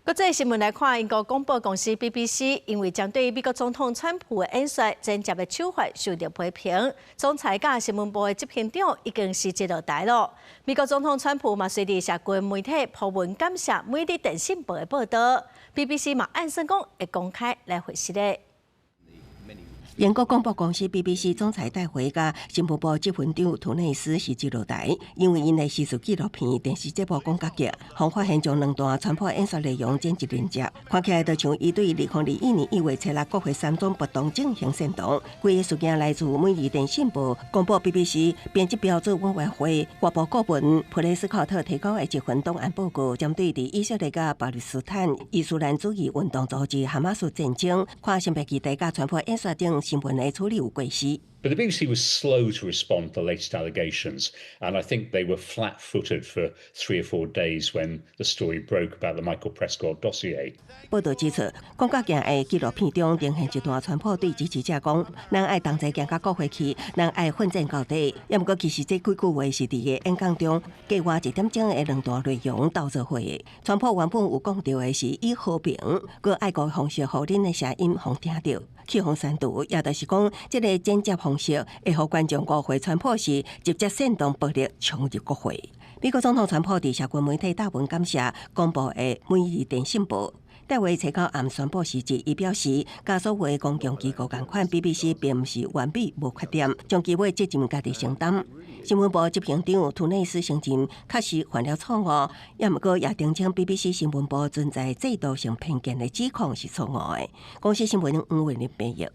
國際新聞來看，英國廣播公司 BBC 因為針對美國總統川普的演說剪輯的手法受到批評，總裁佮新聞部的執行長已經辭職落台囉。美國總統川普嘛，隨佇社群媒體 po 文感謝每日電訊報的報導，BBC 嘛按算講會公開來回釋的。英國廣播公司 BBC 總裁戴維佮新聞部執行長圖內斯辭職落台，因為𪜶的時事紀錄片電視節目廣角鏡，予發現將兩段川普演說內容剪輯連接，看起來就像伊對2021年1月7日國會山莊暴動進行煽動。規个事件來自每日電訊報公布 BBC 編輯標準委員會外部顧問普雷斯考特提交的一份檔案報告，針對佇以色列佮巴勒斯坦伊斯蘭主義運動組織哈馬斯戰爭，看性別議題佮川普演說等新聞的處理有過失。 But the BBC was slow to respond to the latest allegations, and I think they were flat-footed for 3 or 4 days when the story broke about the Michael Prescott dossier. 報導指出，廣角鏡的紀錄片中呈現一段川普對支持者講：咱愛同齊行到國會去，咱愛奮戰到底。也毋過其實這幾句話是佇個演講中計劃一點鐘的兩段內容鬥做伙的。川普原本有講著的是以和平、閣愛國的方式，予恁的聲音予聽著，去予刪除，也就是講，這个剪接方式會予觀眾誤會川普是直接煽動暴力衝入國會。美國總統川普佇社群媒體貼文感謝公布的每日電訊報。戴維初九暗宣布辭職，伊表示，佮所有的公共機構仝款，BBC 並毋是完美無缺點，終其尾責任家己承擔。新聞部執行長圖內斯承認確實犯了錯誤，也毋過也澄清 BBC 新聞部存在制度性偏見的指控是錯誤的。公視新聞黃偉玲編譯。